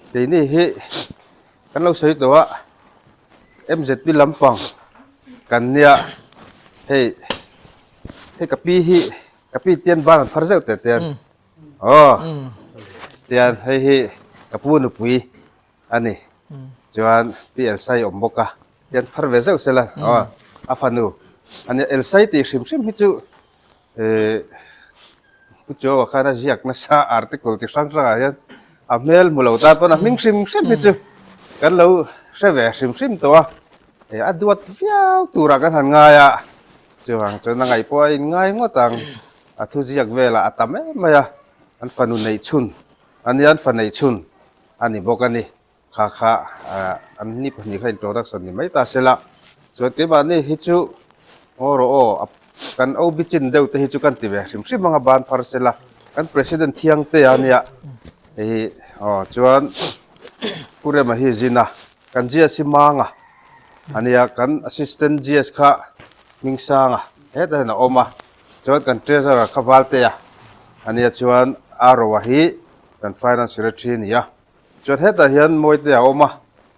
Keini hi kan lo sawi tawh a, MZP lampang kan nia hei hei ka pi hi ka pi tian ban an phar zeuh teh tian aw tian hei hi ka pu nupui a ni chuan pi Elsai awm bawk a tian phar ve zeuh sela aw a fanu a nia Elsai tih hrim hrim hi chu Ehh Pu Chuaua khan a ziak nasa article chi hrang hrangah hian a hmel hmu lo tan pawn a hming hrim hrim hi chu kan lo hre ve hrim hrim tawh a, eh a duat viau turah kan han ngai a, chuvang chuan a ngaih pawh a inngai ngawt ang, a thu ziak velah a tam em mai a, an fanu neih chhun a nia an fa neih chhun a ni bawk a ni. Kha kha an ni pahnih kha introduction ni mai ta se la, chuan keimahni hi chu aw rawh aw a kan OB chin deuh te hi chu kan ti ve hrim hrim ang a ban phar se la, kan president thiang te a nia hei hi aw chuan Pu Rema hi zin a, kan GS hi Manga a nia, kan assistant GS kha Hmingsanga hetah hian a awm a, chuan kan treasurer kha Valtea a nia chuan Aroa hi kan finance secretary a ni a. Chuan hetah hian Mawite a awm a,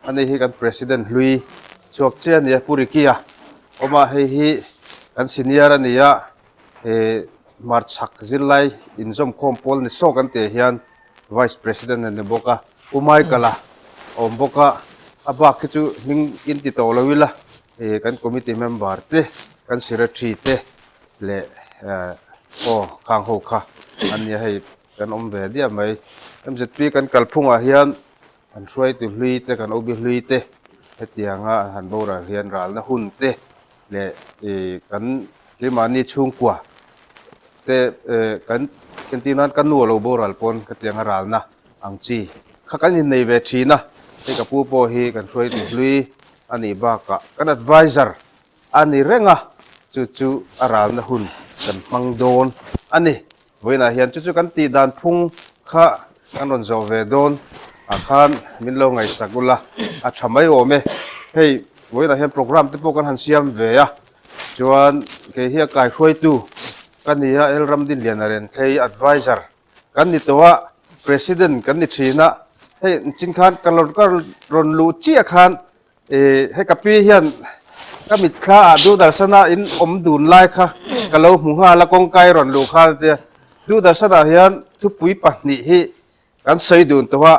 ani hi kan President hlui chhuak che a ni a, Pu Ricky a awm a, hei hi kan senior a ni a, eh hmarchhak zirlai inzawmkhawm pawl ni sawk an tih hian Vice President a ni bawk a, Pu Michael a awm bawk a, a bak hi chu hming in ti tawh lo ila, eh kan committee member te, kan secretary te leh eh aw khang ho kha an ni a hei. Kan awm ve diah mai. MZP kan kalphungah hian an hruaitu hlui te, kan OB hlui te hetianga an han boral hian ralna hun te leh ih kan keimahni chhungkua te eh kan entir nan ka nu a lo boral pawn khatianga ralna ang chi kha kan innei ve thin a. Hei ka pu pawh hi kan hruaitu hlui a nih bakah kan advisor a ni reng a, chu chu a ralna hun kan hmang dawn a ni. Vawiinah hian chu chu kan tih dan phung kha kan rawn zawh ve dawn ah khan min lo ngaihsak ula a tha mai awm e. Hei vawiinah hian program te pawh kan han siam ve a, chuan kei hi a kaihruaitu ka ni a, El Ramdinliana Renthlei advisor kan ni tawh a, president kan ni thin a, hei chin khan ka rawn luh chiah khan Ih hei ka pi hian ka mitthla ah Doordarshan a in awm dun lai kha ka lo hmu nghal a kawngkai rawn luh khan a tia Doordarshan ah hian thupui pahnih hi kan sawi dun tawh a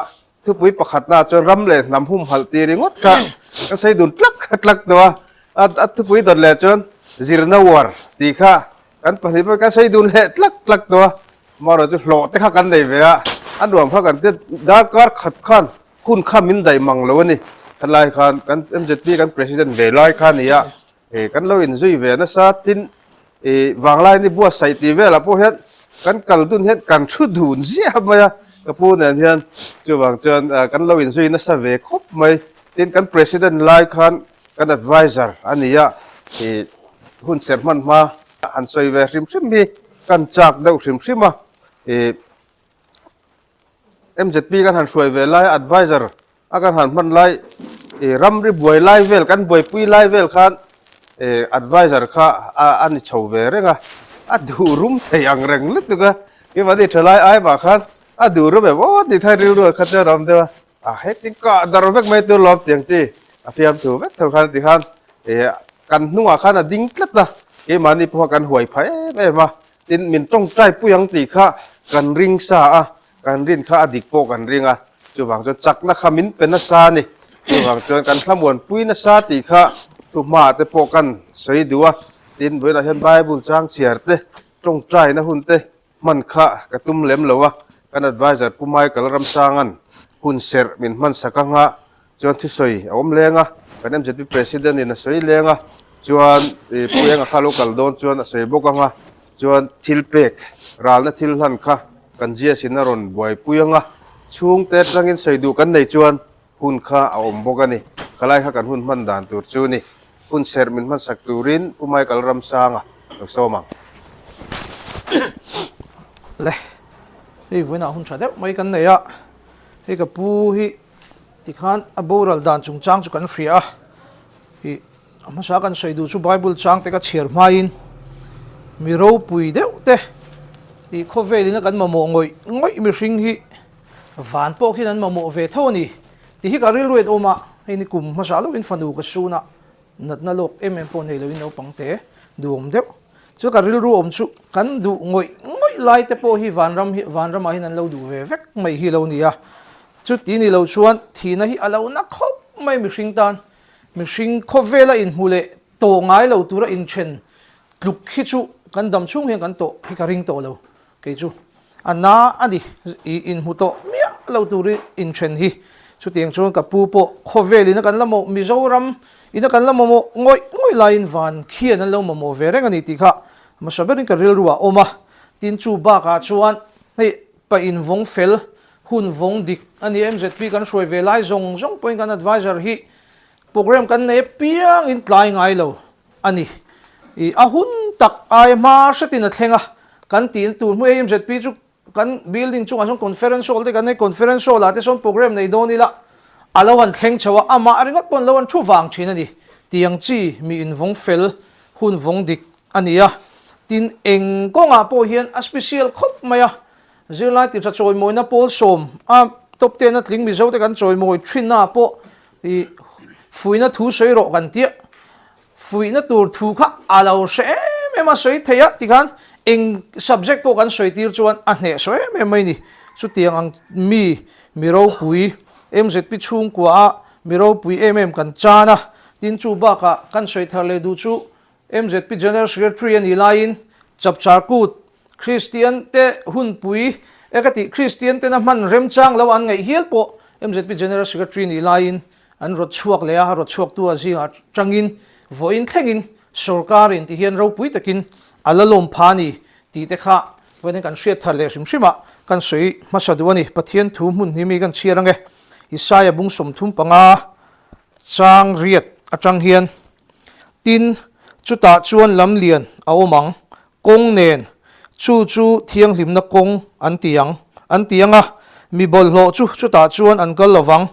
thupui pakhatna ah chuan ram leh hnam humhalh tih ringawt kha kan sawi dun tlak tlak tawh a a thupui dawt leh chuan zirna uar tih kha kan pahnih pawh kan sawi dun leh tlak tlak tawh a amaherawhchu chu hlawh te kha kan nei ve a a nuam kha kan tia darkar khat khan Hun kha min daih mang lo a ni. Khalai khan kan MZP kan President ve lai kha a ni a, eh kan lo inzui ve nasa tin eh vanglai ni buatsaih tih velah pawh hian kan kal dun hian kan thu dun ziah mai a, ka pu nen hian chuvang chuan kan lo inzui nasa ve khawp mai. Tin kan President lai khan kan advisor a ni a, eh hun serh hman hma han sawi ve hrim hrim hi kan chak deuh hrim hrim a, eh. MZP kan han hruai ve lai advisor a kan han hman lai ih ramri buai lai vel kan buaipui lai vel khan ih advisor kha a a ni chho ve reng a a duh rum thei ang reng lutuk a keimahni tha lai ai mah khan a duh rum em aw tih khan rilru ah kha chuan a awm deuh a a heti kah dar vek mai tur lawm tiang chi a fiamthu vek tho khan ti khan ih kan hnungah khan a ding tlat a keimahni pawh kan huai phah em em a. Tin, min tawngtai pui ang tih kha kan ring sa a, kan rin kha a dik pawh kan ring a, chuvang chuan chakna kha min pe nasa a ni. Chuvang chuan kan hlamuan pui nasa tih kha thuhmaah te pawh kan sawi duh a, tin, vawiinah hian Bible chang chhiar te, tawngtaina hun te hman kha ka tum lem lo a, kan advisor Pu Michael Ramsanga'n hun serh min hmansak anga Chuan thusawi a awm leng a, kan MZP President in a sawi leng a, chuan ih Pu Enga kha lo kal dawn chuan a sawi bawk ang a, chuan thil pek ralna thil hlan kha kan GS in a rawn buaipui ang a, chhungte atangin sawi duh kan nei chuan hun kha a awm bawk a ni. Khalai kha kan hun hman dan tur chu ni. Hun serh min hmansak turin Pu Michael Ramsanga lo sawm ang. Le, hei vawiinah hun tha deuh mai kan nei a, hei ka pu hi Tikhan a boral dan chungchang chu kan hria a, ih a hmasa kan sawi duh chu Bible chang te ka chhiar hmain mi ropui deuh te ih khawvelin a kan mamawh ngawih ngawih mihring hi Van pawh khian an mamawh ve tho a ni tih hi ka rilru en awm a, hei ni kum hmasa lawkin fanu ka sun a, natna lawk em em pawh nei loin naupang te duhawm deuh. Chu ka rilru awm chu kan duh ngawih ngawih lai te pawh hi vanram hi vanramah hian an lo duh ve vek mai hi lo ni a. Chuti ni lo chuan thihna hi a lo na khawp mai mihring tan. Mihring khawvela inhmu leh tawh ngai lo tura inthen tluk hi chu kan dam chhung hian kan tawh hi ka ring tawh lo kei chu. A na a ni i inhmu tawh miah lo turin inthen hi. Chutiang chuan ka pu pawh khawvel ina kan la mawh Mizoram ina kan la mamawh ngawih ngawih laiin van khian an lo mamawh ve reng a ni tih kha hmasa berin ka rilru ah awm a. Tin chu bakah chuan hei pa invawng fel hun vawng dik a ni MZP kan hruai ve lai zawng zawng pawhin kan adviser hi program kan nei apiangin tlai ngai lo a ni. I a hun tak ai hma hretin a thleng a, kan tihna tur hmu hei MZP chu kan building chungah sawn conference hall te kan nei, conference hall ah te sawn program nei dawn ila a lo han thleng chho a, amah ringawt pawh an lo han thu vang thin a ni. Tiang chi mi invawng fel hun vawng dik a ni a, tin eng kawngah pawh hian a special khawp mai a, Zirlai titha chawimawina pawl sawm a top ten a tling Mizo te kan chawimawi thin a pawh i fuihna thu sawi rawh kan tia. Fuihna tur thu kha a lo hre em em a sawi thei a tikhan eng subject pawh kan sawi tir chuan a hneh sawi em em mai ni. Chutiang ang mi mi ropui MZP chhungkua a mi ropui em em kan chan a, tin chu bakah kan sawi thar leh duh chu MZP General Secretary a nih laiin Chapchar Kut Kristian te hunpui e ka tih Kristian tena hman remchang lo an ngaih hial pawh MZP General Secretary nih laiin an rawt chhuak leh a, a rawt chhuaktu a zingah tangin vawiin thlengin sawrkarin ti hian ropui takin a la lawm pha a ni tih te kha vawiin kan hriat thar leh hrim hrim ah kan sawi hmasa duh a ni. Pathian thu hmun hi mi kan chhiar ange Isaiah bung 35 chang riat atang hian tin chutah chuan lamlian a awm ang Kawng nen, chu chu thianghlimna kawng an ti ang, an ti ang a, mi bawlhhlawh chu chutah chuan an kal lo vang.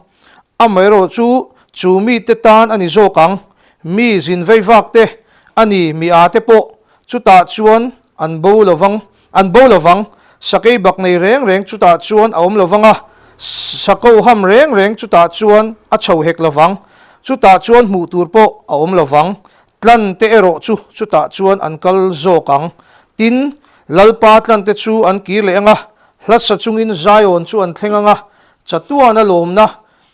Amaherawh chu, chu mite tan a ni zawk ang, mi zin vei vak te, a ni mi a te pawh chutah chuan an bo lo vang, an bo lo vang. Sakei bak nei reng reng chutah chuan a awm lo vang a, sako ham reng reng chutah chuan a chho hek lo vang, chutah chuan hmuh tur pawh a awm lo vang. Tlan te erawh chu chutah chuan an kal zawk ang. Tin, Lalpa tlan te chu an kir leh ang a, hlatsa chungin Zion chu an thleng ang a, chatuana lawmna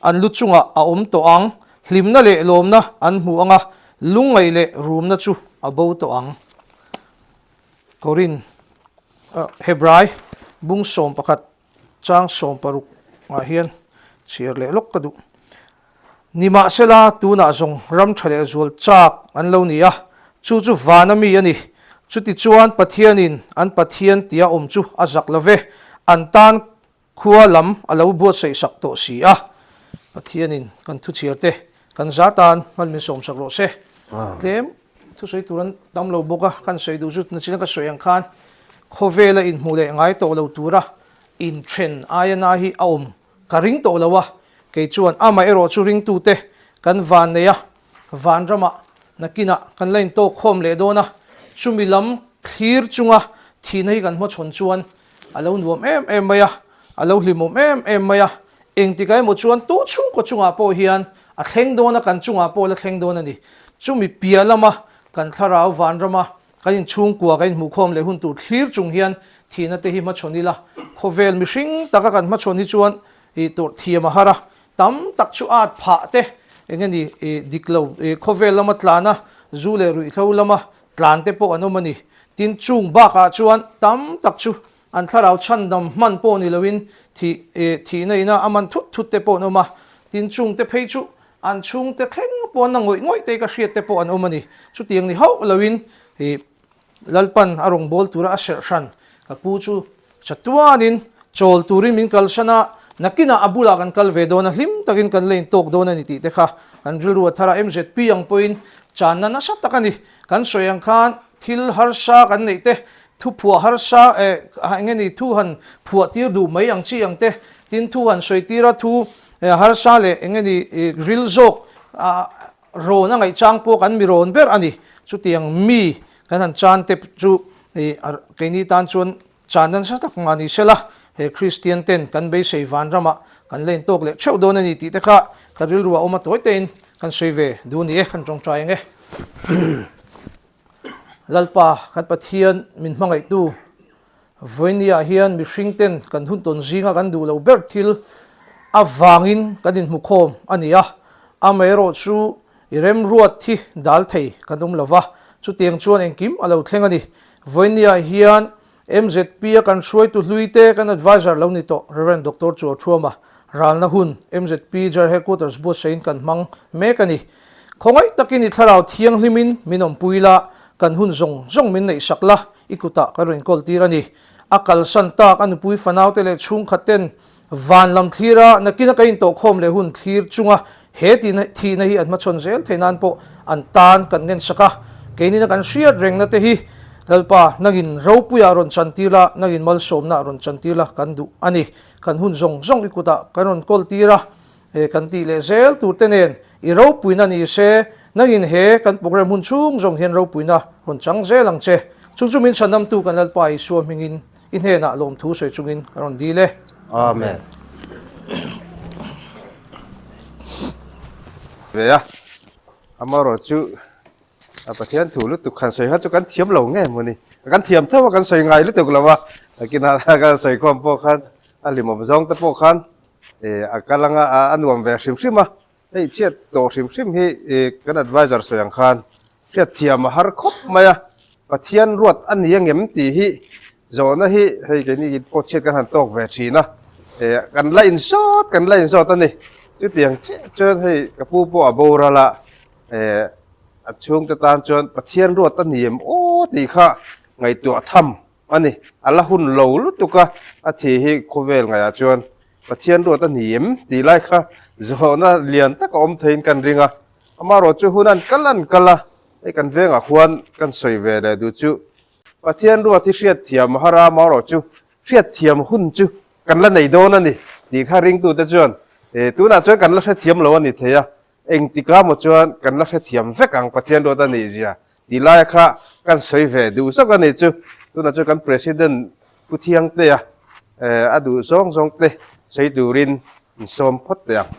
an lu chungah a awm tawh ang, hlimna leh lawmna an hmu ang a, lungngaih leh rumna chu a bo tawh ang. Korin, Hebrai bung 11 chang 16 ah hian chhiar leh lawk ka duh. Nimahsela, tunah zawng ram tha leh zual chak an lo ni a, chu chu vana mi a ni. Chutichuan Pathianin an Pathian tia awm chu a zak lo ve, an tan khua lam a lo buatsaih sak tawh si a. Pathianin kan thuchhiar te kan za tan hman min sawmsak rawh se. Tlem thusawi tur an tam lo bawk a, kan sawi duh chu nachina ka sawi ang khan khawvela inhmuh leh ngai tawh lo tura inthen aia na hi a awm Ka ring tawh lo a, kei chuan amah erawh chu ringtute kan van nei a, vanramah nakinah kan la intawk khawm leh dawn a, chumi lam thlir chunga thihna hi kan hmachhawn chuan a lo nuam em em mai a, a lo hlimawm em em mai a, engtikah emaw chuan tu chhungkaw chungah pawh hian a thleng dawn a, kan chungah pawh la thleng dawn a ni. Chumi piah lama kan thlarau vanrama Kan inchhungkua kan inhmuhkhawm leh hun tur thlir chung hian thihna te hi hmachhawn ila, khawvel mihring taka kan hmachhawn hi chuan ih tawrh thiam a har a, tam tak chu at phah te eng nge ni ih dik lo ih khawvel lama tlana zu leh ruihhlo lama tlan te pawh an awm a ni. Tin, chung bakah chuan tam tak chu an thlarau chhandam hman pawh ni loin thih ih thihna ina a man thut thut te pawh an awm a, tin chung te phei chu An chhungte thleng pawh an la ngawih ngawih te ka hriat te pawh an awm a ni. Chutiang ni hauh loin ih Lalpan a rawngbâwl tura a serh hran ka pu chu chatuanin chawl turin min kalsan a, nakinah a bulah kan kal ve dawn a, hlim takin kan la intawk dawn a ni tih te kha kan rilru a thar a. MZP ang pawhin channa nasa tak a ni. Kan sawi ang khan thil harsa kan neih te, thu phuah harsa eh eng nge ni thu han phuah tir duh mai ang chi ang te, tin thu han sawi tir a thu Harsa leh eng nge ni ril zawk rawn a ngaihchang pawh kan mi rawn ber a ni. Chutiang mi kan han chan te chu keini tan chuan chan nasa tak mah ni sela. He Kristian ten kan beisei vanramah kan la intawk leh theuh dawn a ni tih te kha ka rilru a awm a tawi tein kan sawi ve duh ni e, kan tawngtai ang e. Lalpa kan Pathian min hmangaihtu vawinia hian mihring ten kan hun tawn zinga kan duh loh ber thil avangin kan inhmukhawm a ni a, amaherawh chu i remruat hi dal thei kan awm lova, chutiang chuan engkim a lo thleng a ni. Vawinia hian MZP a kan hruaitu hlui te kan adviser lo ni tawh Rev. Doctor Chuathuama ralna hun MZP Ger Headquarters buatsaih in kan hmang mek a ni. Khawngaih takin i thlarau thianghlimin min awmpui la, kan hun zawng zawng min neihsak la, i kutah kan rawn kawl tir a ni. A kalsan tak a nupui fanaute leh chhungkhat ten van lam thlir a, nakina ka intawhkhawm leh hun thlir chunga he thihna hi an hmachhawn zel theih nan pawh an tan kan ngensak a, keinina kan hriat rengna te hi Lalpa nangin ropuiah rawn chantir la, nangin malsawmna rawn chantir la kan duh a ni. Kan hun zawng zawng i kutah kan rawn kawl tir a, he kan tih leh zel tur te nen i ropuina ni se, nangin he kan program hun chhung zawng hian ropuina rawn chang zel ang che. Chung chu min chhanamtu kan Lalpa Isua hmingin I hnenah lawmthu sawi chungin ka rawn dil e. Amen. Ve a, amaherawh chu a Pathian thu lutuk han sawi kha chu kan thiam lo nge maw ni. Kan thiam tho a, kan sawi ngai lutuk lo a, nakinah kan sawi khawm pawh khan a hlimawm zawng te pawh khan a kal anga a nuam ve hrim hrim a. Hei chhiat tawh hrim hrim hi kan adviser sawi ang khan hriatthiam a har khawp mai a, Pathian ruat a ni angem tih hi zawhna hi hei keini pawh chhiat kan han tawk ve thin a, kan la inzawt kan la inzawt a ni. Chutiang chiah chuan hei ka pu pawh a boral a, a chhungte tan chuan Pathian ruat a ni em aw tih kha ngaihtuah tham a ni. A la hun lo lutuk a, a thi hi khawvel ngaihah chuan Pathian ruat a ni em tih lai kha zawhna lian tak a awm theiin kan ring a, amaherawh chu hun an kal an kal a, hei kan vengah khuan kan sawi ve leh duh chu Pathian ruat hi hriatthiam a har a, amaherawh chu hriatthiam hun chu kan la nei dawn a ni tih kha ringtute chuan tunah chuan kan la hrethiam lo a ni thei a, engtika maw chuan kan la hrethiam vek ang Pathian ruat a nih zia tih laia kha kan sawi ve duh zawk a ni chu. Tunah chuan kan President Pu Thiangtea a duh zawng zawng te sawi turin in sawm phawt teh ang.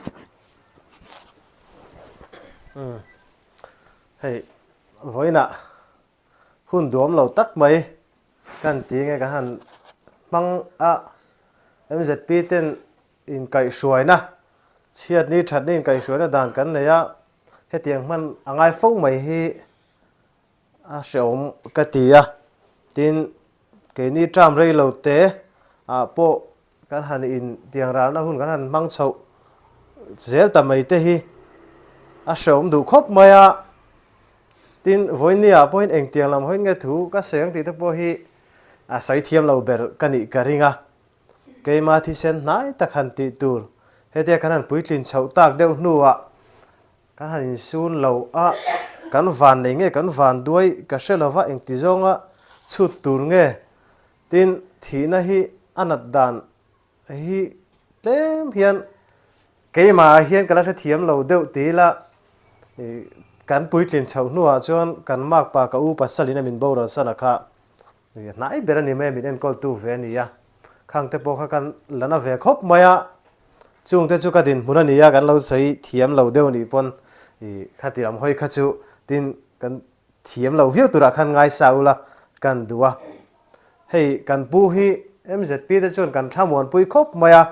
Hei vawiinah hun duam lo tak mai kan ti nge kan han hmang a, MZP ten inkaihhruaina, chhiatni thatni inkaihhruaina dan kan nei a, Hetiang hman a ngai fo mai hi a hrehawm ka ti a, tin keini term rei lo te ah pawh kan han in tiang ralna hun kan han hmang chhoh zel ta mai te hi a hrehawm duh khawp mai a, tin vawiin ah pawhin engtiang lam hawiin nge thu ka sawi ang tih te pawh hi a sawi thiam lo ber ka nih ka ring a, Keima thisen hnai tak han tih tur hetia kan han puitlin chhoh tak deuh hnuah kan han insun lo a, kan van nei nge kan van duai ka hre lova engti zawnga chhut tur nge tin thihna hi a nat dan hi tlem hian keimah hian ka la hrethiam lo deuh ti ila kan puitlin chhoh hnuah chuan kan makpa ka u pasalin a min boral san a kha Hnai ber a ni mai a, min enkawltu ve a ni a, khang te pawh kha kan la na ve khawp mai a, chung te chu ka dinhmun a ni a, kan lo sawi thiam lo deuh nih pawn ih khati lam hawi kha chu tin kan thiam lo viau turah khan ngaisa ula kan duh a, hei kan pu hi MZP te chuan kan thlamuanpui khawp mai a,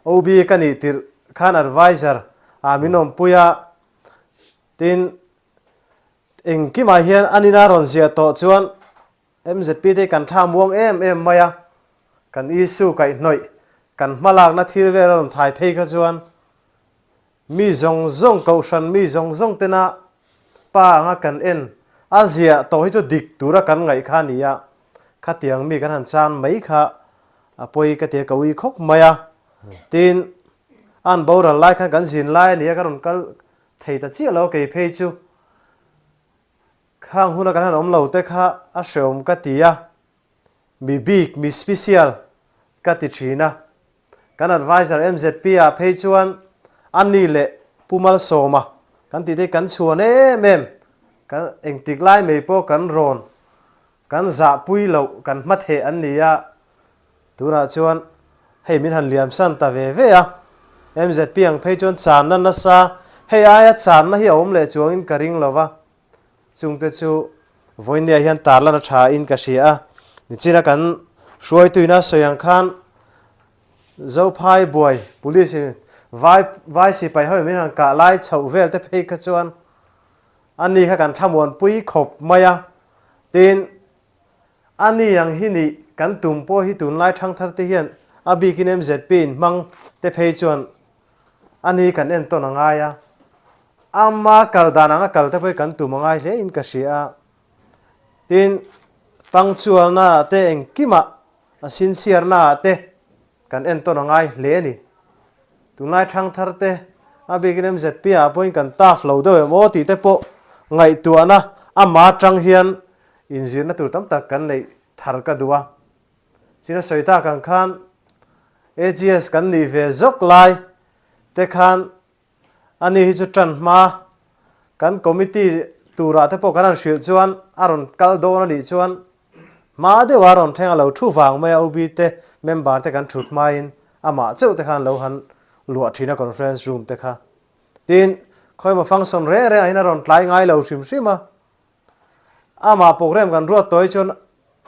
OB ka nih tirh khan adviser ah min awmpui a, tin Engkimah hian an ina rawn ziah tawh chuan MZP te hi kan thla muang em em mai a, kan issue kaihhnawih, kan hmalakna thil vel a rawn thai phei kha chuan mi zawng zawng, kohhran mi zawng zawng tena pa anga kan en a ziah tawh hi chu dik tura kan ngaih kha a ni a, khatiang mi kan han chan mai kha a pawi ka ti a, ka ui khawp mai a. Tin, an boral lai khan kan zin lai a ni a, ka rawn kal Thei ta chiah lo kei phei chu khang huna kan han awm lo te kha a hreawm ka ti a, mi bik, mi special ka ti thin a. Kan adviser MZP ah phei chuan a ni leh Pu Malsawma kan tih te hi kan chhuan em em, kan engtik lai mai pawh kan rawn, kan zahpui loh, kan hmatheh an ni a, tunah chuan. Hei min han liamsan ta ve ve a, MZP ang phei chuan channa nasa, hei aia channa hi a awm leh chuangin ka ring lo va, chungte chu vawinia hian tarlan a tha in ka hria a, nichina kan hruaituina sawi ang khan Zophai buai police in vai vai sipai ho in min han kah lai chhoh vel te phei kha chuan ani kha kan thlamuanpui khawp mai a, tin A ni ang hi nih kan tum pawh hi tunlai thangthar te hian a bikin MZP in hmang te phei chuan a ni kan entawn a ngai a, ama kal dan anga kal te pawh hi kan tum a ngai hle in ka hria a. Tin, punctualna ah te engkimah a sincere-na ah te kan entawn a ngai hle a ni. Tunlai thangthar te a bikin MZP ah pawhin kan tough lo deuh em aw tih te pawh ngaihtuahna ama atang hian inzirna tur tam tak kan neih thar ka duh a. China sawi tak ang khan AGS kan nih ve zawk lai te khan Ani hi chu tan hma kan committee turah te pawh kan han hrilh chuan a rawn kal dawn a nih chuan hma deuh a rawn thleng a lo thu vang mai a OB te member te kan thut hmain amah chauh te khan lo han luah thin a conference room te kha. Tin, khawimaw function reng reng ah hian a rawn tlai ngai lo hrim hrim a. Amah program kan ruat tawi chuan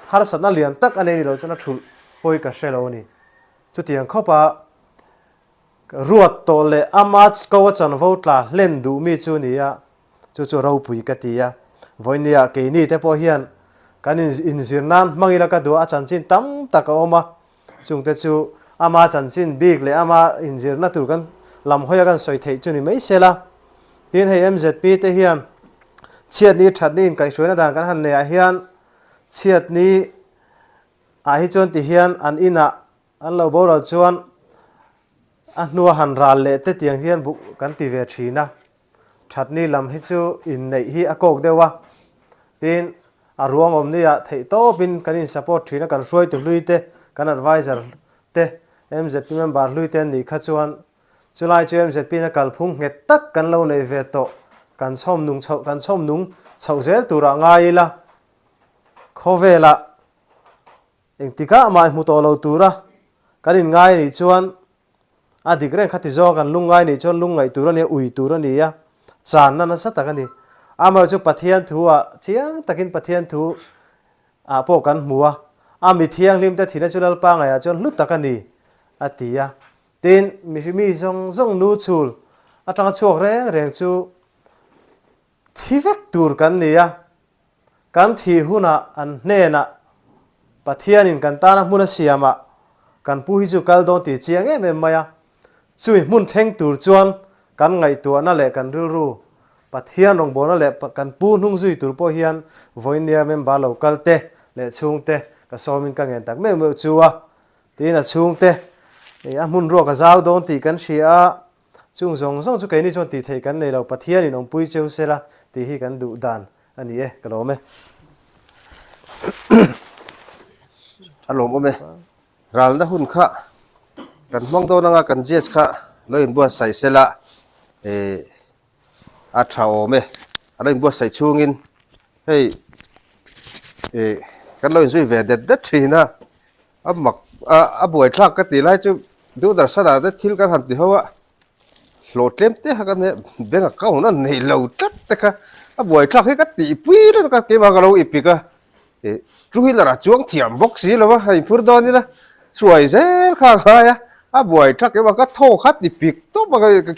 harsatna lian tak a nei ni lo chuan a thulh pawi ka hre lo a ni. Chutiang khawpa ruat tawh leh ama ko a chanvo tla hlen duh mi chu ni a, chu chu ropui ka ti a. Vawinia keini te pawh hian kan inzir nan hmang ila ka duh a, a chanchin tam tak a awm a, Chungte chu ama chanchin bik leh ama inzirna tur kan lam hawia kan sawi theih chu ni mai se la. Tin, hei MZP te hian chhiatni thatni inkaihhruaina dan kan han neihah hian chhiatni ah hi chuan ti hian an inah an lo boral chuan a hnua han ral leh te tiang hian buk kan ti ve thin a. Thatni lam hi chu inneih hi a kawk deuh a, tin a ruang awm nia theih tawpin kan in support thin a, kan hruaitu hlui te, kan advisor te, MZP member hlui te an nih kha chuan chulai chu MZP in a kalphung nghet tak kan lo neih ve tawh, kan chhawm nung chhoh kan chhawm nung chhoh zel turah ngai ila khawvelah engtikah mah i hmu tawh lo tura kan inngai a nih chuan A dik reng kha ti zawng kan lungngai nih chuan lungngaih tur a nia, ui tur a ni a, channa nasa tak a ni. Amaherawhchu chu Pathian thu ah chiang takin Pathian thu ah pawh kan hmu a, a mi thianghlim te thihna chu Lalpa ngaihah chuan hlu tak a ni, a ti a. Tin, mi zawng zawng nu chhul atanga chhuak reng reng chu thi vek tur kan ni a, Kan thih hunah an hnenah Pathianin kan tana hmun a siamah kan pu hi chu kal dawn tih chiang em em mai a. Chumi hmun thleng tur chuan kan ngaihtuahna leh kan rilru Pathian rawngbawlna leh kan pu hnung zui tur pawh hian vawinia member lo kal te leh chhungte ka sawmin ka ngen tak meuh meuh chu a tiin a chhungte a hmun ruak a zau dawn tih kan hria a. Chung zawng zawng chu keini chuan tih theih kan nei lo, Pathianin awmpui cheu sela tih hi kan duh dan a ni e, ka lawm e. A lawmawm e. Ralna hun kha kan hmang dawn anga kan GS kha lo inbuatsaih sela eh a tha awm e. A lo inbuatsaih chhungin hei eh kan lo inzui ve det det thin a. A mak a a buaithlak ka tih lai chu Doordarshan-ah te thil kan han ti ho a, hlawh tlem te kha ka nia bank account a nei lo tlat te kha a buaithlak hi ka tihpui lutuk a keimah ka lo ipik a, ih two wheeler a chuang thiam bawk si lo a, a inphur dawn ila hruai zel kha a ngai a, a buaithlak keimah ka thaw kha ti pik tawp a ka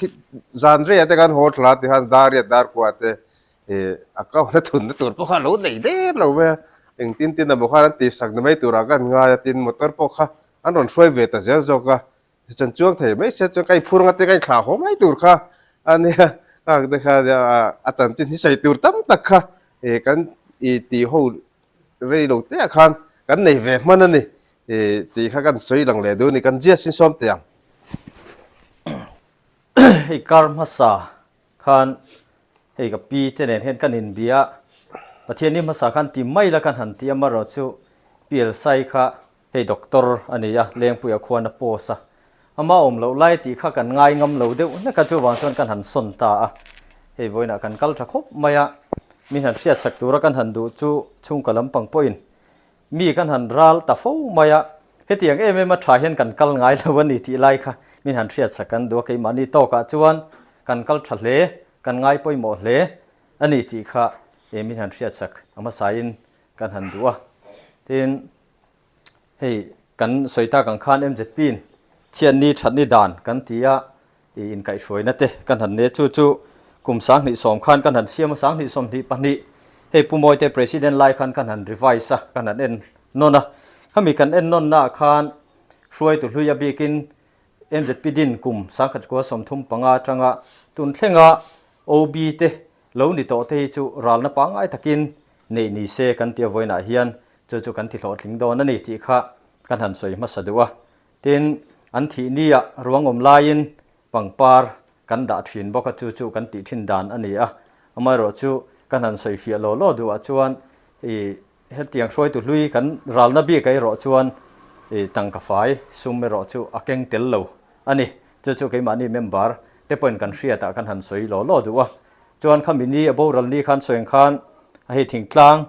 zan reiah te khan haw thla ti khan dar riat dar kua te Ih account a thunna tur pawh kha a lo nei der lo mai a, engtin tin emaw khan an tihsak ni mai turah ka an ngai a, tin motor pawh kha an rawn hruai ve ta zel zawk a, tichuan chuang thei mai sia chuan ka inphur anga te ka inthlah haw mai tur kha a nia, khang te kha nia a chanchin hi sawi tur tam tak kha ih kan ih tih ho rei lo te ah khan kan nei ve hman a ni ih tih kha kan sawi lang leh duh a ni, kan ziah sin sawm teh ang. Hei kar hmasa Khan hei ka pi te nen hian kan inbia a, Pathian ni hmasa khan ti mai la kan han ti a, amaherawh chu Pi Elsai kha hei doctor a ni a, Lengpuia khuan a post a, ama awm loh lai tih kha kan ngai ngam lo deuh hlek a, chuvang chuan kan han sawn ta a, hei vawiinah kan kal tha khawp mai a, min han hriatsak tura kan han duh chu chhungkaw lampang pawhin mi kan han ral ta fo mai a. Hetiang em em a tha hian kan kal ngai lo a ni tih lai kha min han hriat sak kan duh a, keimahni tawkah chuan kan kal tha hle, kan ngai pawimawh hle a ni tih kha min han hriat sak a hmasain kan han duh a. Tin, hei kan sawi tak ang khan MZP in chhiatni thatni dan kan ti a, i inkaihhruaina te kan han nei a, chu chu kum 2010 khan kan han siam a, 2022 hei Pu Mawite President lai khan kan han revise a, kan han en nawn a, khami kan en nawn naah khan hruaitu hlui a bikin MZP din kum 1935 atanga tun thlenga OB te lo ni tawh te hi chu ralna pangngai takin neih ni se kan tia vawiinah hian chu chu kan ti hlawhtling dawn a ni tih kha kan han sawi hmasa duh a. Tin, an thih nia ruang awm laiin pangpar kan dah thin bawk a, chu chu kan tih thin dan a ni a. Amaherawhchu kan han sawi fiah law law duhah chuan i hetiang hruaitu hlui kan ralna bik erawh chuan i tangka fai sum erawh chu a keng tel lo a ni. Chu chu keimahni member te pawhin kan hriatah kan han sawi law law duh a. Chuan khami ni a boral ni khan sawi ang khan hei thingtlang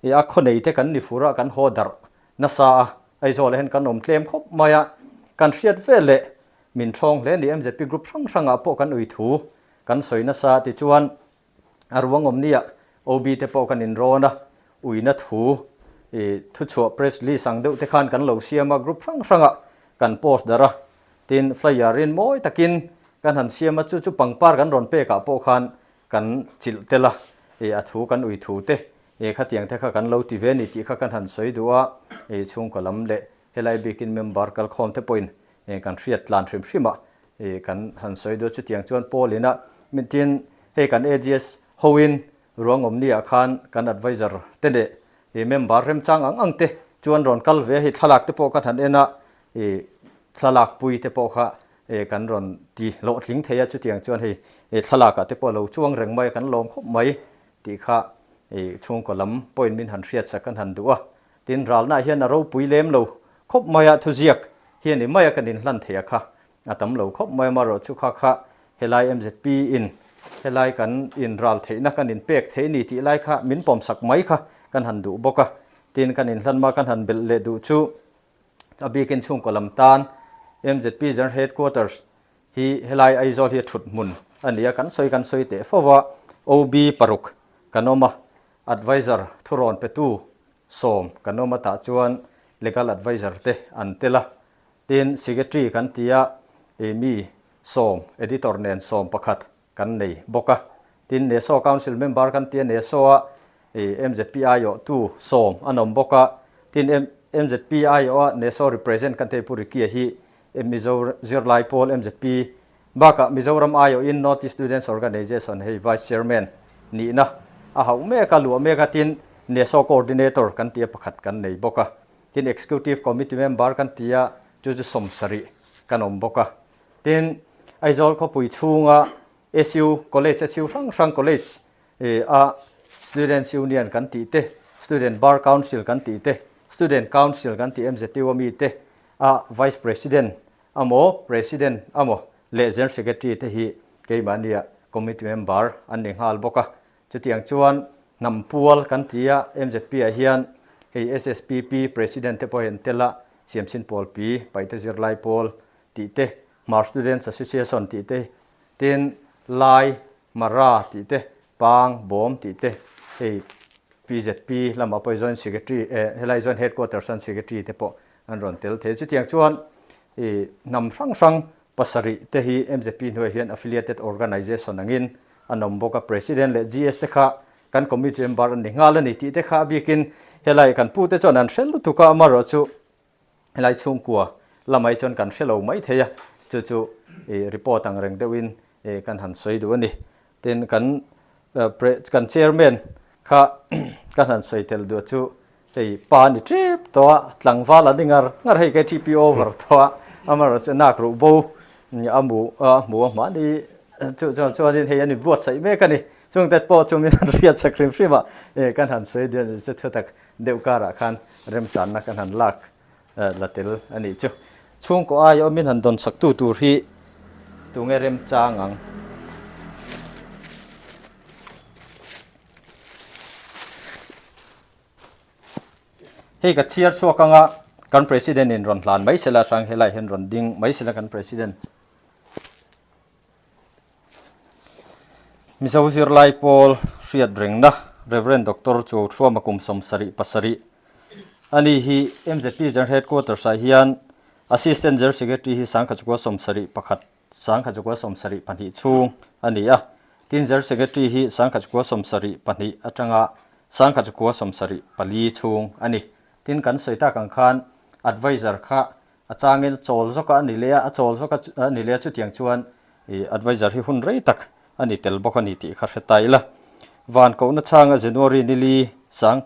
i a khaw nei te kan ni fur a, kan haw darh nasa a, Aizawl ah hian kan awm tlem khawp mai a, kan hriat vel leh min thawng hle ni MZP group hrang hrang ah pawh kan ui thu kan sawi nasa tichuan a ruang awm nia OB te pawh kan inrawn a, uina thu ih thuchhuah press release ang deuh te khan kan lo siam a group hrang hrang ah kan post darh a, tin flyer in mawi takin kan han siam a chu chu pangpar kan rawn pek ah pawh khan kan chilh tel a, ih a thu kan ui thu te E khatiang te kha kan lo ti ve a ni tih kha kan han sawi duh a, e chhungkaw lam leh helai bikin member kalkhawm te pawhin e kan hriat tlan hrim hrim a, e kan han sawi duh a chutiang chuan Paul ina tin hei kan AGS hoin ruangawm ni ah khan kan advisor te leh e member remchang ang ang te chuan rawn kal ve a, hei thlalak te pawh kan han en a, e thlalak pui te pawh kha e kan rawn ti hlawhtling thei a chutiang chuan hei e thlalak ah te pawh lo chuang reng mai a kan lawm khawp mai. Tih kha i chhungkaw lam point min han hriat sak kan han duh a, tin ralna hian a ropui lem lo khawp mai a, thuziak hi a ni mai a kan inhlan thei a kha a tam lo khawp mai a, amaherawh chu kha kha helai MZP in helai kan inral theihna kan inpek thei ni tih lai kha min pawm sak mai kha kan han duh bawk a, tin kan inhlan hma kan han belh leh duh chu a bikin chhungkaw lam tan MZP General Headquarters Hi helai Aizawl hi a thut hmun a ni a, kan sawi kan sawi teh fo va, OB paruk kan awm a, adviser thurawn petu sawm kan awm a tah chuan legal adviser te an tel a, tin secretary kan ti a, ih mi sawm editor nen sawm pakhat kan nei bawk a, tin NESO council member kan ti a, NESO a ih MZP aiawhtu sawm an awm bawk a, tin MZP aiawha NESO represent kan ti a, Pu Ricky-a hi Mizo zirlai pawl MZP bakah Mizoram aiawhin North East Students Organisation hei Vice Chairman nihna a hauh mek a, luah mek a, tin NESO Coordinator kan ti a pakhat kan nei bawk a, tin Executive Committee Member kan ti a, chu chu 70 kan awm bawk a, tin Aizawl khawpui chhunga SU College SU hrang hrang College a Students Union kan tih te, Student Bar Council kan tih te, Student Council kan tih MZU a mi te a Vice President amaw President amaw leh General Secretary te hi keimahnia Committee Member an ni nghal bawk a. Chutiang chuan hnam pual kan ti a, MZP ah hian hei SSPP President te pawh hi an tel a, Siamchhin Pawlpi, Paihte Zirlai Pawl tih te, Hmar Students Association tih te, tin Lai, Mara tih te, Pang, Bawm tih te, hei PZP lamah pawh Joint Secretary eh helai Joint Headquarters an Secretary te pawh an rawn tel thei. Chutiang chuan ih hnam hrang hrang pasarih te hi MZP hnuaiah hian affiliated organization angin an awm bawk a. President leh GS te kha kan committee member an ni nghal a ni tih te kha a bikin helai kan pute chuan an hre lutuk a, amaherawhchu Helai chhungkua lamah hi chuan kan hre lo mai thei a, chu chu ih report ang reng deuhin ih kan han sawi duh a ni. Tin kan kan chairman kha kan han sawi tel duh chu hei pa a ni tep tawh a, tlangval a ni ngar ngar hei kei TP over tawh a, amaherawhchu chu nak ruh bo a hmu a hmu a mahni chu chuan chuanin hei a ni buatsaih mek a ni. Chungte pawh chu min han hriat sak hrim hrim a, ih kan han sawi duh a ni chu thutak Deuh karah khan remchanna kan han lak la tel a nih chu. Chhungkaw aia awmin han dawn saktu tur hi tunge remchang ang? Hei ka chhiar chhuak anga. Kan President in rawn hlan mai sela hrang helai hian rawn ding mai sela kan President. Mizo zirlai pawl hriat rengna Rev. Doctor Chuau Thuama kum 77 a ni hi MZP General Headquarters ah hian Assistant General Secretary hi 1971 1972 chhung a ni a, tin General Secretary hi 1972 atanga 1974 chhung a ni. Tin kan sawi tak ang khan Adviser kha A changin a chawl zawk a ni leh a, a chawl zawk a ni leh a chutiang chuan ih adviser hi hun rei tak a ni tel bawk a ni tih kha hre ta ila. Van kohna chhanga January nili sang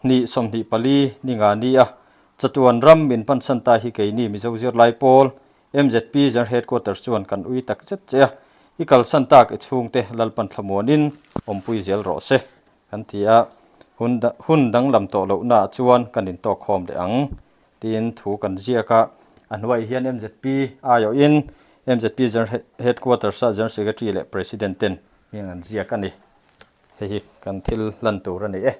hnih 24 ni nga ni a, chatuan ram min hmansan ta hi keini Mizo zirlai pawl MZP General Headquarters chuan kan ui tak zet che a, i kalsan tak i chhungte Lalpan thlamuanin awmpui zel rawh se kan ti a, hun hun danglam tawh lohnaah chuan kan intawkkhawm leh ang. Tiin thu kan ziak a, a hnuaiah hian MZP aiawhin MZP General Headquarters-a General Secretary leh President ten hming an ziak a ni. Hei hi kan thil hlan tur a ni e.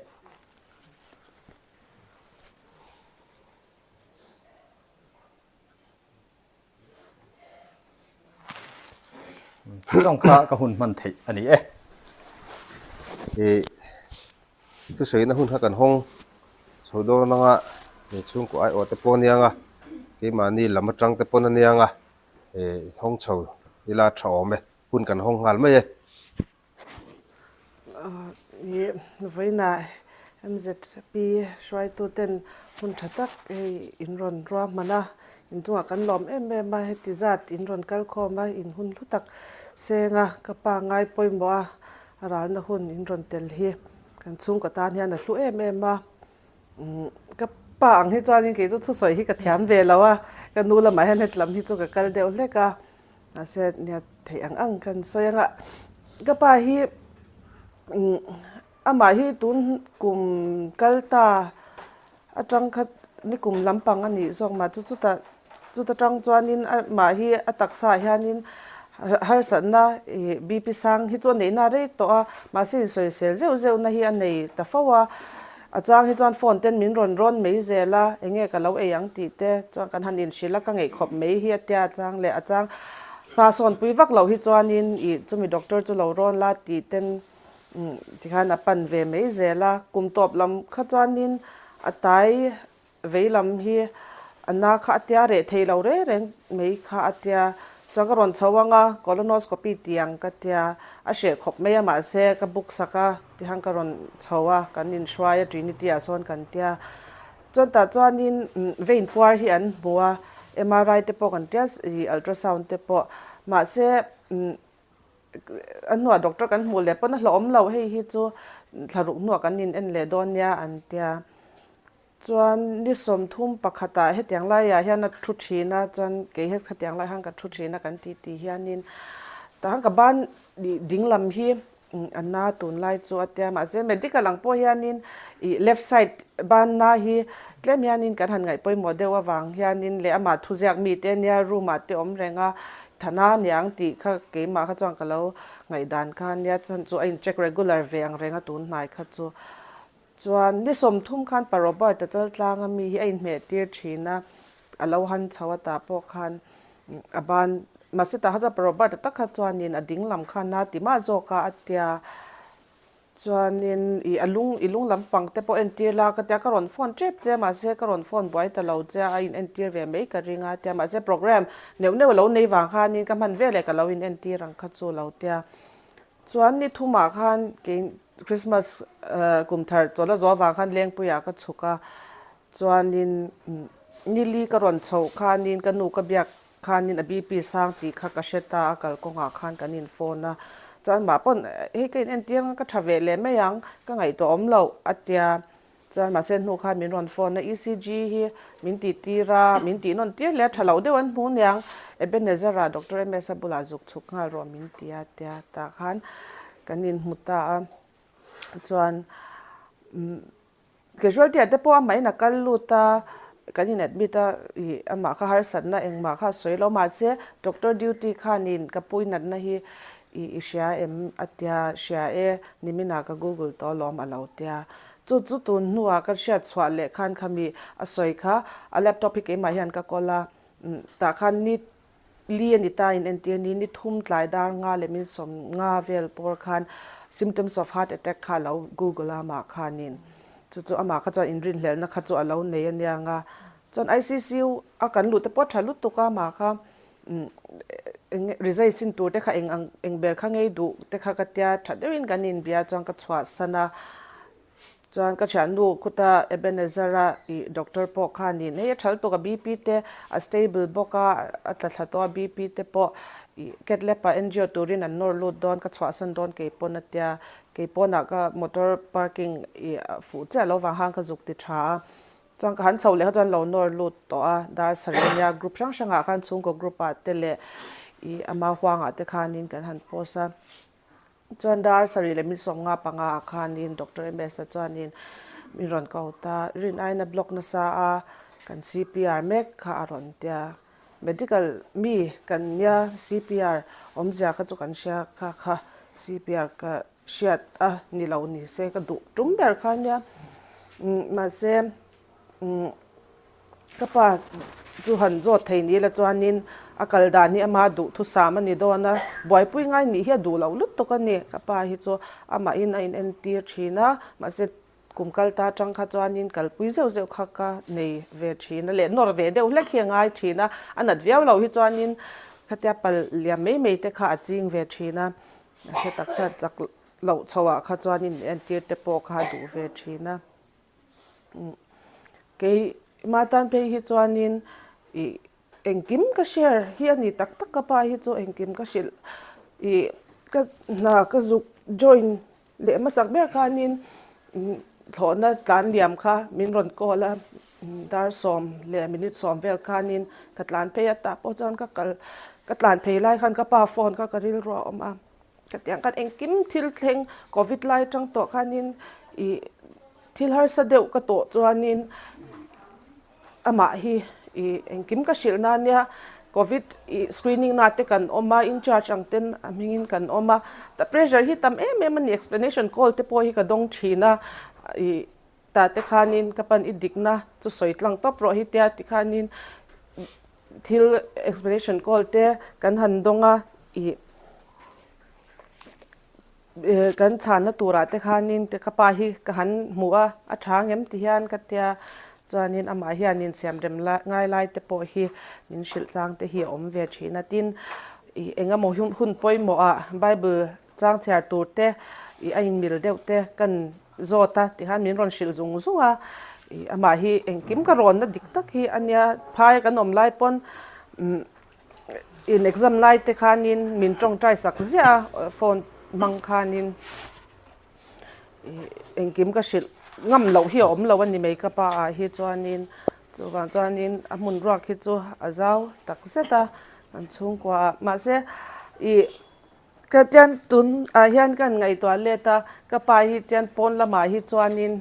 Zawng kha ka hun hman theih a ni e. I thusawiina hun kha kan hawng chho dawn anga he chhungkaw aiawh te pawh a nia nga, keimahni lam atang te pawn a nia nga, hawng chho ila tha awm e, hun kan hawng nghal mai e. Ih vawiinah MZP hruaituten hmun tha tak hei in rawn ruahman a, inchungah kan lawm em em a, heti zat in rawn kal khawm a, in hun hlu tak seng a, ka pa ngai pawimawh a, a ralna hun in rawn tel hi kan chhungkaw tan hian a hlu em em a. Ka pa ang hi chuanin kei chu thusawi hi ka thiam ve lo a, ka nu lamah hian heti lam hi chu ka kal deuh hlek a. Mahse nia theih ang ang kan sawi anga ka pa hi amah hi tun kum kal ta atang kha nikum lampang a nih zawk mah chu chutah chuta tang chuanin amah hi a taksa ah hianin harsatna ih BP sang hi chu a neihna a rei tawh a mahse insawisel zeuh zeuh na hi a nei ta fo a. A chang hi chuan phone ten min rawn rawn mai zel a, enge ka lo ei ang tih te chuan kan han inhrilh a, ka ngeih khawp mai hi a tia a chang leh a chang hma sawn pui vak loh hi chuanin ih chumi doctor chu lo rawn la tih ten tikhan a pan ve mai zel a, kum tawp lam kha chuanin a tai Vei lam hi a na kha a tia reh thei lo reng reng mai kha a tia. Chuan ka rawn chho ang a, colonoscopy ti ang ka tia. A hreh khawp mai a mahse ka book sak a tihan ka rawn chho a, kan inhruai a Trinity ah sawn kan tia. Chuan tah chuanin vein puar hi an hmu a, MRI te pawh kan tia ih ultrasound te pawh. Mahse a hnuah doctor kan hmuh leh pawn a hlauhawm lo hei hi chu thlaruk hnuah kan in en leh dawn nia an tia. Chuan ni 31 ah hetiang laiah hian a thu thin a, chuan kei he khatiang lai khan ka thu thin a kan ti ti hianin tahan ka ban ding lam hi a na tunlai chu a tia mahse medical ang pawh hianin ih left side ban na hi tlem hianin kan han ngaih pawimawh deuh avang hianin leh amah thuziak mite ania room ah te awm reng a thana aniang tih kha keimah kha chuan ka lo ngaihdan kha ania chuan chu a in check regular ve ang reng a tun hnai kha chu. Chuan ni 30 khan Pa Robert-a chaltlanga mi hi a inhmeh tir thin a, a lo han chho a tah pawh khan a ban mahse tah kha chuan Pa Robert-a tak kha chuanin a ding lam khan a ti mah zawk a a tia. Chuanin ih a lung i lung lampang te pawh entir la ka tia ka rawn phone tep che mahse ka rawn phone buai ta lo che a a in entir ve mai ka ring a tia mahse program neuh neuh a lo nei vang khanin ka hman veleh ka lo in entir ang kha chu lo tia. Chuan ni thumah khan kei Christmas kum thar chawlh a zawh avang khan Lengpuiah ka chhuk a, chuanin nili ka rawn chhoh khanin ka nu ka biak khanin a BP sang tih kha ka hre ta a, kalkawngah khan kan in phone a, chuan mah pawn hei ka in entir anga ka tha ve leh mai ang, ka ngaihtuah awm loh a tia. Chuan mahse hnu khan min rawn phone a, ECG hi min tih tir a, min tih nawn tir leh a, tha loh deuh an hmu niang, Ebenezer-a Doctor MS-a bulah zuk chhuk nghal rawh min ti a tia tah khan kan inhmu ta a. Chuan casualty ah te pawh amahin a kal lut a, kan in admit a, ih amah kha harsatna engmah kha a sawi lo, mahse doctor duty khanin ka pu inatna hi ih i hria em a tia, hria e, niminah ka google tawh alawm a lo tia. Chu chu tun hnuah ka hriat chhuah leh khan khami a sawi kha a laptop hi keimah hian ka kawl a, tah khan ni li a ni ta in entir ni, ni thum tlai dar nga leh min sawm nga vel pawr khan symptoms of heart attack kha a lo google a amah khanin chu chu amah kha chuan inrinhlelhna kha chu a lo nei a nia nga. Chuan ICCU a kan luh te pawh tha lutuk a amah kha eng rizai sin tur te kha eng ang eng ber kha ngei duh te kha ka tia tha deuhin kan inbia chuan ka chhuahsan a. Chuan ka thiannu khuta Ebenezer-a ih doctor pawh khanin hei a thal tuk a BP te a stable bawk a, a tla thla tawh a BP te pawh ih cath lab ah angio turin an nawr lut dawn ka chhuahsan dawn kei pawn a tia kei pawnah ka motor parking ih fuh chiah lo vang khan ka zuk ti tha a. Chuan ka han chhoh leh kha chuan lo nawr lut tawh a, dar sarih ania group hrang hrangah khan chhungkaw group ah te leh ih ama huangah te khanin kan han post a. Chuan dar sarih leh 15 ah khanin Doctor MS-a chuanin min rawn ko ta, rin aiin a block nasa a, kan CPR mek kha a rawn tia. Medical mi kan nia CPR awmzia kha chu kan hria kha kha CPR ka hriat a ni lo ni se ka duh tum ber kha nia. Mahse Ka pa chu han zawt thei ni la chuanin a kal dan hi ama duhthusam a ni dawn a, buaipui ngai nih hi a duh loh lutuk a ni. Ka pa hi chu amahin a inentir thin a, mahse kum kal ta atang kha chuanin kalpui zeuh zeuh kha ka nei ve thin a leh nawr ve deuh hlek hi a ngai thin a, a nat viau loh hi chuanin khatia pal liam mai mai te kha a ching ve thin a, a hre taksa chak loh chhoah kha chuanin entir te pawh kha a duh ve thin a. Keimah tan phei hi chuanin ih engkim ka share hi a ni tak tak ka pa hi chu engkim ka hrilh ih ka hna ka zuk join leh hmasak ber khanin thlawhna tlan liam kha min rawn call a dar 10 leh minute 10 vel khanin ka tlan phei a tah pawh chuan ka kal ka tlan phei lai khan ka pa phone kha ka rilru a awm a. Ka tiang khan engkim thil thleng covid lai atang tawh khanin ih thil harsa deuh ka tawh chuanin amah hi ih engkim ka hrilh na ania covid ih screening na te kan awm a incharge ang ten a hmingin kan awm a ta pressure hi tam em em a ni explanation call te pawh hi ka dawng thin a ih tah te khanin ka pan i dikna chu sawi tlang tawp rawh hi tia tikhanin thil explanation call te kan han dawng a ih kan chhanna turah te khanin ka pa hi ka han hmu a a tha ngem ti hian ka tia chuanin amah hianin siamrem lai ngai lai te pawh hi min hrilh chang te hi a awm ve thin a tin ih eng emaw hun pawimawh ah bible chang chhiar tur te ih a inmil deuh te kan zawt a tikhan min rawn hrilh zung zung a ih amah hi engkim ka rawnna dik tak hi a nia phai kan awm lai pawn umm in exam lai te khanin min tawngtai sak ziah a phone hmang khanin ih engkim ka hrilh ngam loh hi a awm lo a ni mai ka pa ah hi chuanin chuvang chuanin a hmun ruak hi chu a zau tak zet a an chhungkua ah mahse ih Ka tian tun ah hian ka han ngaihtuah let a, ka pa hi tian pawn lamah hi chuanin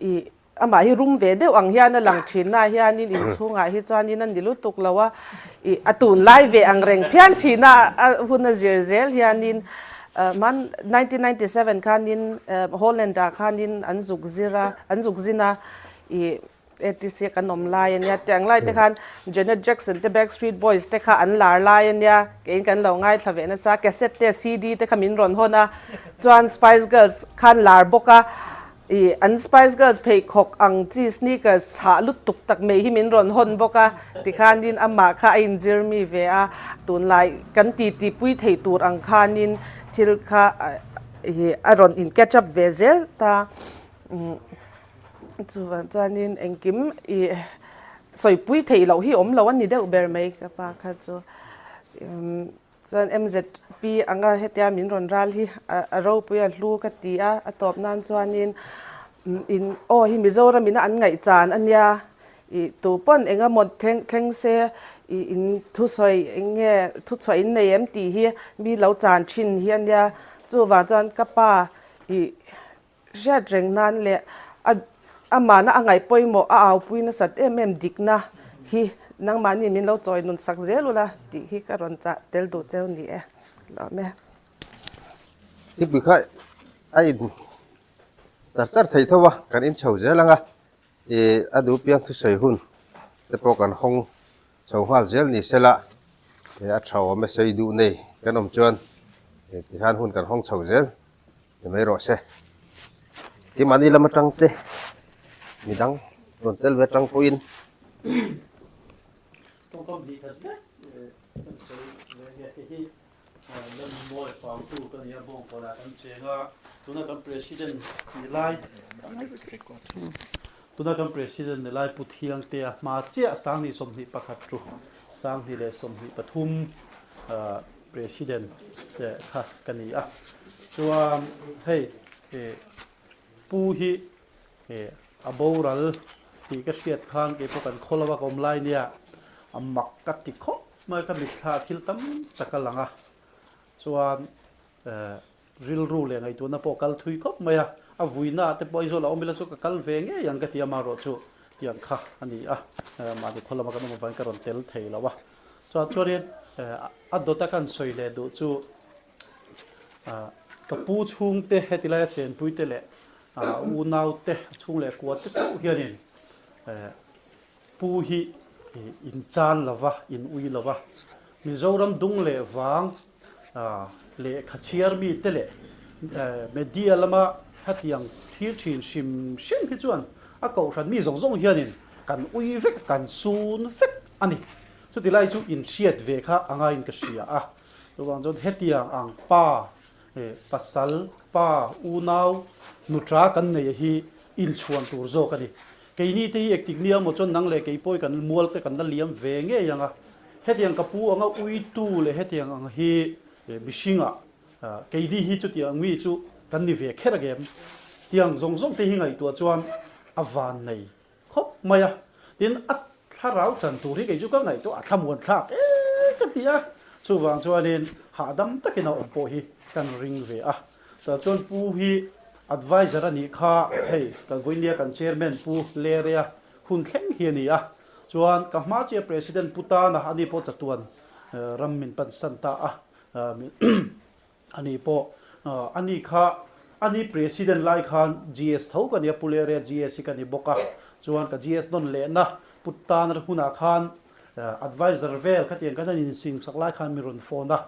ih amah hi rum ve deuh ang hian a lang thin na hianin inchhungah hi chuanin a ni lutuk lo a, ih a tunlai ve ang reng phian thin a, a hun a zir zel hianin man 1997 khanin Holland ah khanin an zuk zir a, an zuk zin a ih ATC a kan awm lai a nia tiang lai te khan Janet Jackson te Backstreet Boys te kha an lar lai a nia keiin kan lo ngaithla ve nasa cassette te CD te kha min rawn hawn a chuan Spice Girls khan lar bawk a ih an Spice Girls pheikhawk ang chi sneakers chhah lutuk tak mai hi min rawn hawn bawk a tikhanin amah kha a inzir mi ve a tunlai kan titi pui thei tur ang khanin thil kha ih a rawn in catch up ve zel ta. Chuvang chuanin engkim ih sawipui theih loh hi awm lo a ni deuh ber mai ka pa kha chu. Chuan MZP anga hetia min rawn ral hi a ropui a hlu ka ti a, a tawp nan chuanin in aw hi Mizoram ina an ngaihchan a nia ih tu pawn eng emaw thleng thleng se ih in thusawi eng nge thuchhuah in nei em tih hi mi lo chan thin hi a nia. Chuvang chuan ka pa ih Hriat reng nan leh a amahna a ngaih pawimawh a aupui nasat em em dikna hi nangmahni min lo chawi nun sak zel ula tih hi ka rawn chah tel duh cheu ni e. Lawm e. Thingpui kha a in. char char theih tho a, kan inchho zel ang a, ih a duh piang thusawi hun te pawh kan hawng chho nghal zel ni sela ih a tha awm e sawi duh nei kan awm chuan ih tihian hun kan hawng chho zel ni mai rawh se. Keimahni lam atang te midang rawn tel ve atang pawhin. Tawngkam hnih khat vek kan sawi ve nge hei hi Lalmawi Pautu ka nia Bawngkawlah kan cheng a, tuna kan President ni lai tuna kan President ni lai Pu Thiangtea hma chiah 2021 tu 2023 President kha ka ni a, chuan hei Pu hi a boral tih ka hriat khan kei pawh kan khaw lova ka awm lai nia a mak ka ti khawp mai ka mitthla thil tam tak a lang a chuan rilru leh ngaihtuahna pawh kal thui khawp mai a a vuina te pawh Aizawl a awm ila chu ka kal ve ngei ang ka ti a amaherawh chu tiang kha a ni a mahni khaw lama kan awm avangin ka rawn tel thei lo a chuan chuanin a dawta kan sawi leh duh chu Ka pu chhungte heti laia chenpuite leh unaute chhung leh kuate chauh hianin pu hi inchan lova, in ui lova. Mizoram dung leh vang lehkha chhiar mite leh media lama hetiang thlir thin hrim hrim hi chuan a kohhran mi zawng zawng hianin kan ui vek, kan sun vek a ni. Chuti lai chu inhriat ve kha a ngaiin ka hria a. Chuvang chuan hetiang ang pa, pasal, pa, unau, nutra kan nei hi inchhuan tur zawk a ni. Keini te hi ektik nia maw chuan nang leh kei pawh hi kan mual te kan la liam ve ngei ang a. Hetiang ka pu anga uitu leh hetiang ang hi mihringah keini hi chutiang mi chu kan ni ve kher ang em? Tiang zawng zawng te hi ngaihtuah chuan a van nei khawp mai a, tin a thlarau chan tur hi kei chu ka ngaihtuah a thlamuan thlak e ka ti a, chuvang chuanin hahdam takin a awm pawh hi kan ring ve a, tah chuan pu hi adviser a nih kha hei kan vawinia kan chairman pu Lerea hun thleng hi a ni a, chuan ka hma chiah president pu Tana ani pawh chatuan ram min pansan ta a. Ani pawh ani kha ani President lai khan GS tho ka nia Puleria GS hi ka ni bawk a, chuan ka GS nawn lehna put tan hunah khan adviser vel khatiang kan han insing chak lai khan mi rawn phone a,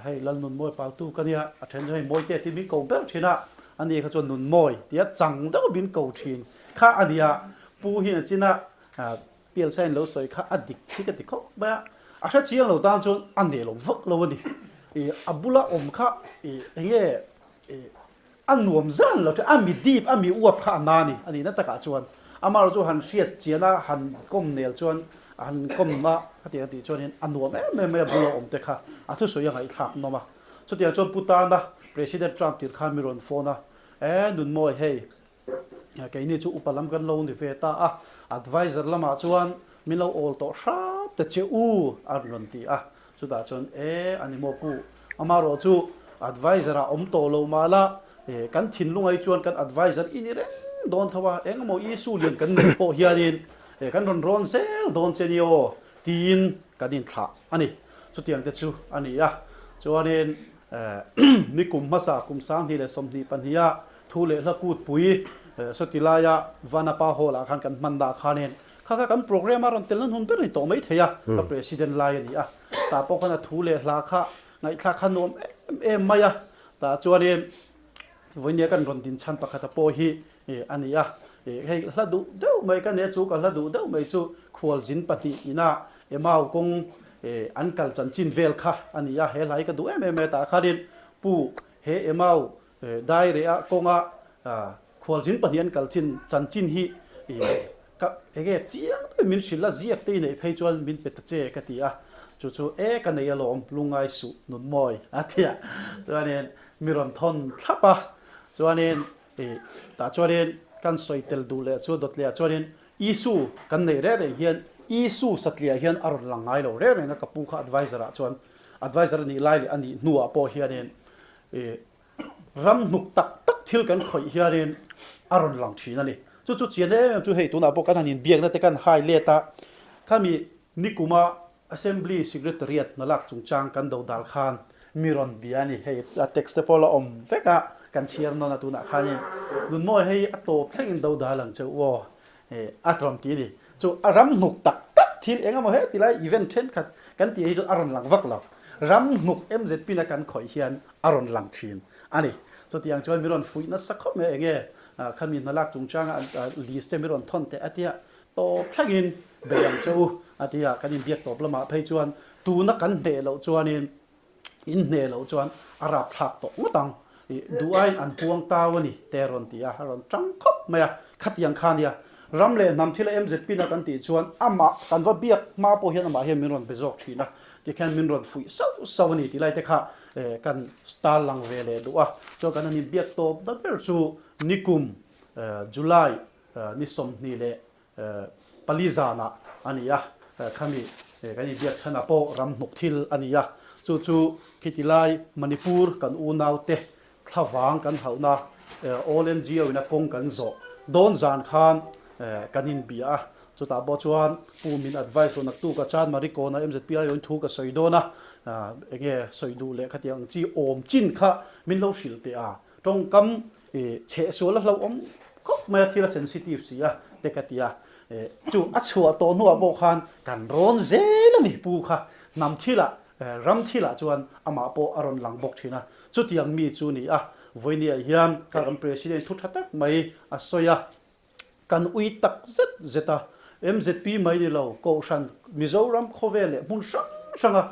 hei Lalnunmawi Pautu ka nia a then chu hei Mawite tih min ko ber thin a, ani kha chuan Nunmawi tia chang deuh min ko thin kha a nia, Pu hian a chin a. Pialsa in lo sawi kha a dik hi ka ti khawp mai a, a hre chiang lo tan chuan a neh lo vak lo a ni. Ih a bula awm kha ih eng nge ih a nuam zan lo thin, a mi dip a mi uap kha a na a ni, a nihna takah chuan. Amaherawhchu chu han hriat chian a, han kawm nel chuan a han kawm a khatiang a tih chuanin a nuam em em mai a bula awm te kha a thusawi a ngaihthlak nawm a. Chutiang chuan Pu Tana President Trump tir khan mi rawn phone a, E Nunmawi hei Keini chu upa lam kan lo ni ve ta a, adviser lamah chuan min lo awl tawh hrap ta che u a rawn ti a, chutah chuan e a ni maw pu, amaherawh chu adviser ah awm tawh lo mah la kan thinlungai chuan kan adviser i ni reng dawn tho a, eng emaw issue lian kan neih pawh hianin kan rawn rawn zel dawn che ni aw tiin kan inthlah a ni. Chutiang te chu a ni a, chuanin ni kum hmasa kum 2022 ah Thu leh hla kut pui sawti laia Vanapa Hall ah khan kan hman dah khanin kha kha kan program a rawn tel nan hun ber a ni tawh mai thei a, ka president lai a ni a, tah pawh khan a thu leh hla kha ngaihthlak kha nuam em em mai a, tah chuanin vawinia kan rawn din chhan pakhata pawh hi a ni a, hei hla duh deuh mai ka nia chu ka hla duh deuh mai chu khualzin pahnih ina Emau kawng an kal chanchin vel kha a ni a, he hla hi ka duh em em mai a, tah khanin Pu he Emau Dai reh a kawnga khualzin pahnih an kal chin chanchin hi ka enge chiang deuhin min hrilh a, ziak te i neih phei chuan min pe ta che ka ti a, chu chu e ka nei alawm lungngai suh Nunmawi a ti a, chuanin mi rawn thawn thlap a, chuanin tah chuanin kan sawi tel duh leh chu dawt leh ah chuanin Isu kan neih reng reng hian Isu satliah hian a rawn lang ngai lo reng reng a, ka pu kha adviser ah chuan adviser a nih lai leh a nih hnuah pawh hianin Ram hnuk tak tak thil kan khawih hianin a rawn lang thin a ni. Chu chu chian em em chu hei tunah pawh kan han inbiakna te kan hai let a, khami nikuma Assembly Secretariat hna lak chungchang kan do dal khan mi rawn bia a ni. Hei a text te pawh la awm vek a. Kan chhiar nawn a tunah khanin Nunmawi hei a tawp thlengin do dal ang che u aw a rawn ti a ni. Chu a ram hnuk tak tak thil eng emaw he tilai event thenkhat kan tih hi chuan a rawn lang vak lo. Ram hnuk MZP na kan khawih hian a rawn lang thin a ni. Chutiang chuan mi rawn fuih nasa khawp mai a enge khami hnalak chungchanga list te mi rawn thawn teh a tia tawp thlengin bei ang che u a tia kan inbiak tawp lamah phei chuan tuna kan hneh loh chuanin In hneh loh chuan a rapthlak tawh ngawt ang. I duh aiin an huang tau a ni te a rawn ti a, a rawn tang khawp mai a. Khatiang kha nia, ram leh hnam thila MZP na kan tih chuan amah kan va biak hma pawh hian amah hian min rawn be zawk thin a, tikhian min rawn fuih sauh sauh a ni tih lai te kha kan tar lang ve leh duh a. Chuan kan han inbiak tawp na ber chu nikum July ni 20 leh pali zanah a ni a, khami kan inbiak chhanah pawh ram hnuk thil a ni a, chu chu khiti lai Manipur kan unaute thlavang kan hauhna All NGO ina kawng kan zawh dawn zan khan kan inbia a, chutah pawh chuan Pu min advice rawn naktuk a Chan Marikawna MZPI awin thu ka sawi dawn a, enge sawi duh leh khatiang ang chi awm chin kha min lo hrilh teh a, tawngkam I chheh sual a hlauhawm khawp mai a, thil a sensitive si a te ka ti a. Chu a chhuah tawh hnuah pawh khan kan rawn zel a ni pu kha. Hnam thilah, ram thilah chuan amah pawh a rawn lang bawk thin a. Chutiang mi chu ni a, Vawinia hian kha kan President thu tha tak mai a sawi a. Kan ui tak zet zet a, MZP mai ni lo, Kohhran, Mizoram khawvel leh hmun hrang hranga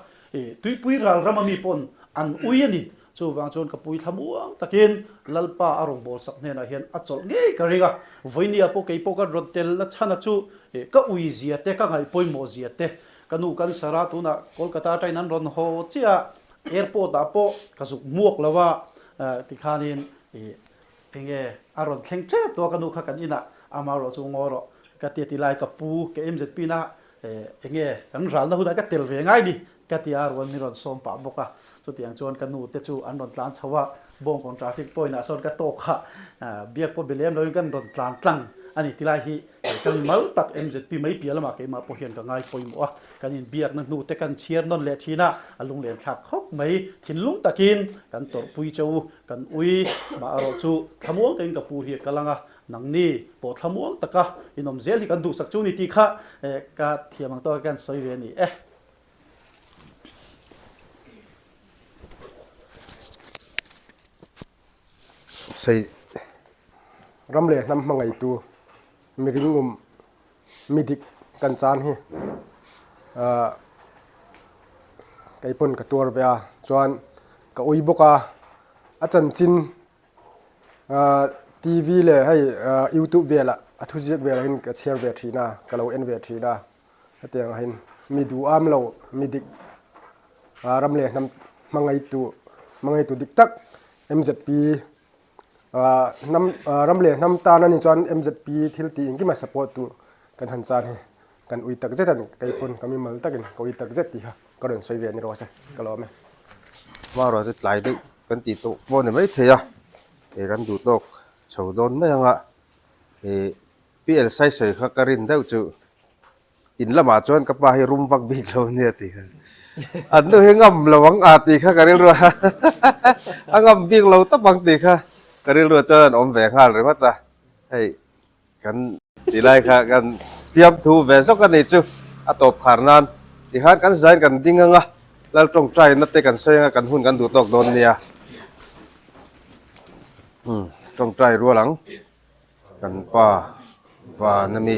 tuipui ral rama mi pawn an ui a ni. Chuvang chuan ka pui thlamuang takin Lalpa a rawngbâwl sak hnenah hian a chawlh ngei ka ring a. Vawinia pawh kei pawh ka rawn tel na chhan a chu ka ui zia te, ka ngaih pawimawh zia te, ka nu cancer a tunah Kolkata atangin an rawn haw chiah a, airport ah pawh ka zuk hmuak lo a, tikhanin Enge a rawn thleng tep tawh a ka nu kha kan inah ama erawh chu ngaw rawh ka ti a ti lai ka pu ka MZP na enge kan ralna hunah ka tel ve ngai ni ka ti a ruan min rawn sawm pah bawk a chutiang chuan ka nu te chu an rawn tlan chho a Bawngkawn traffic point ah sawn ka tawk a biak pawh be lem loin kan rawn tlan tlang a ni ti lai hi ka mi mal tak MZP mai piah lamah keimah pawh hian ka ngai pawimawh a kan inbiakna hnu te kan chhiar nawn leh thin a a lunglen thlak khawp mai thinlung takin kan tawrhpui che u Kan ui mah erawh chu thlamuang takin ka pu hi a kal ang a, nangni pawh thlamuang taka inawm zel hi kan duhsak chu ni tih kha ka thiam ang tawk a kan sawi ve a ni e. Sei ram leh hnam hmangaitu miring um mi dik kan chan hi kei pawn ka tuar ve a chuan ka ui bawk a a chanchin TV leh hei youtube velah a thuziak velah hian ka chhiar ve thin a ka lo en ve thin a hetiang ah hian mi duham lo mi dik ram leh hnam hmangaitu hmangaitu dik tak M_Z_P Hnam ram leh hnam tan a nih chuan MZP thil tih engkim a support tur kan han chan hi kan ui tak zet a ni. Kei pawn ka mimal takin ka ui tak zet tih kha ka rawn sawi ve a ni rawh se ka lawm e. Hmanrua chu tlai deuh kan tih tawh pawh a ni maithei a, he kan duh tawk chho dawn mai ang a, he PL Saisai kha ka rin deuh chu In lamah chuan ka pa hi rum vak bik lo ania tih kha an nu hi ngam lo ang a tih kha ka rilru a a ngam bik lo tawp ang tih kha ka rilru chuan an awm ve nghal ringawt a hei kan ti lai kha kan fiamthu ve zawk a nih chu a tawp khar nan tikhan kan zain kan ding ang a lal tawngtai na te kan sawi ang a kan hun kan duh tawk dawn nia tawngtai rual ang kan pa van a mi.